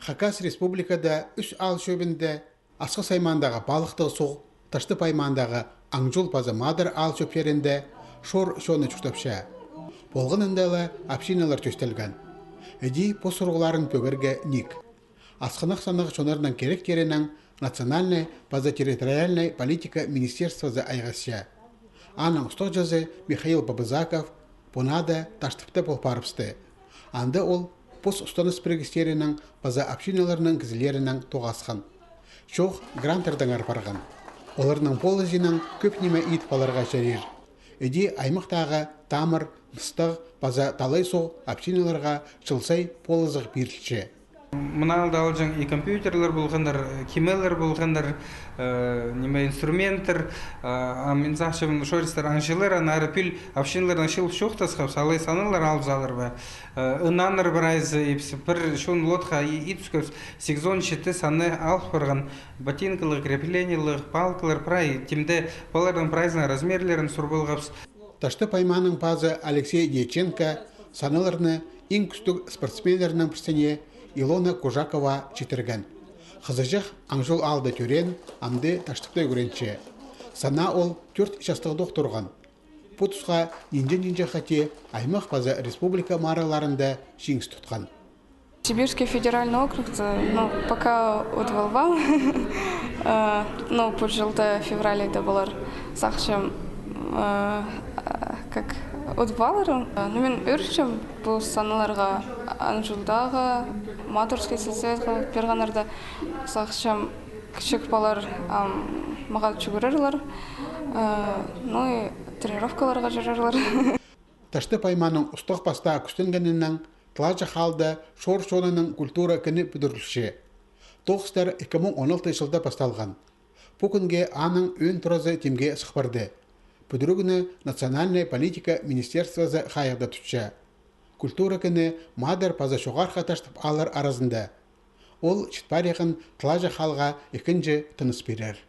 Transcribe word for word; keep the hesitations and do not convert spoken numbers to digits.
Хакас Республикада ӱс аал чӧбінде, Асхыс аймаандағы Палыхтығ суғ, Таштып аймаандағы Аңҷул паза Мадар аал чӧптерінде шор чоны чуртапча. Полғанында ла общиналар тӧстелген. Іди пос сурығларын пӧгерге ниик. Асхынах саннығ чоннарның киректерінең национальнай паза территориальнай политика министерствозы айғасча. Аның устағҷызы Михаил Бабызаков пу наада Таштыпта пол парыбысты. Анда ол пос устаныс пірігістерінең паза общиналарның кізілерінең тоғасхан. Чоох гранттардаңар парған. Оларның полызынаң кӧп ниме идіп аларға чарир. Іди аймахтағы Тамыр, Мыстығ паза Талай суғ общиналарға чыл сай полызығ пирілче. Мына аалда алҷаң и компьютерлер полғаннар, кимелер полғаннар, э, ниме, инструменттер, э, а мин сағынчам, шористар аңҷылар, аннаңар пӱӱл общиналарнаң чыылып чоохтасхабыс, алай саннар алыбызарлар ба. Э, ынанар прайзы, ибіс пір чоон лодка и-, идібіскебіс, сигізон читі санны алып парған, ботинкалығ, креплениелығ, палкалар, прай, тимде паларның прайзының размерлерін сурып алғабыс. Таштып аймааның пазы Алексей Дьяченко саннарларны иң кӱстіг спортсменнернің пірсіне Илона Кужакова читірген. Хызыҷах Аңҷул аалда тӧреен, амды Таштыпта ӱгренче. Санаа ол тӧрт частығ даа турған. Пу тусха нинҷе-нинҷе хати аймах паза республика марығларында чиңіс тутхан. Сибирский федеральный округты, ну, пока удуп албаам. Э, ну, пу чылда февральда полар. Сағынчам, э, как удуп аларым. Э, ну, мин ӧрінчем пу саннарға, Аңҷулдағы, Мадарский сельсоветха пиргеннерде. Сағынчам, кічіг палалар, ам, мағаа чӱгӱрерлер, э, ну и тренировкаларға чӧрерлер. Таштып аймааның устағ пастаа кӱстенгенінең Тылаҷах аалда шор чонының культура кіні пӱдірілче. Тоғыстар ікі муң он алты чылда пасталған. Пу кӱнге аның ӧӧн туразы тимге сых парды. Пӱдірігні национальнай политика министерствозы хайығда тутча. Культура кіні Мадар паза Чоғархы Таштып ааллар аразында. Ол чіт париған Тылаҷах аалға ікінҷі тыныс пирер.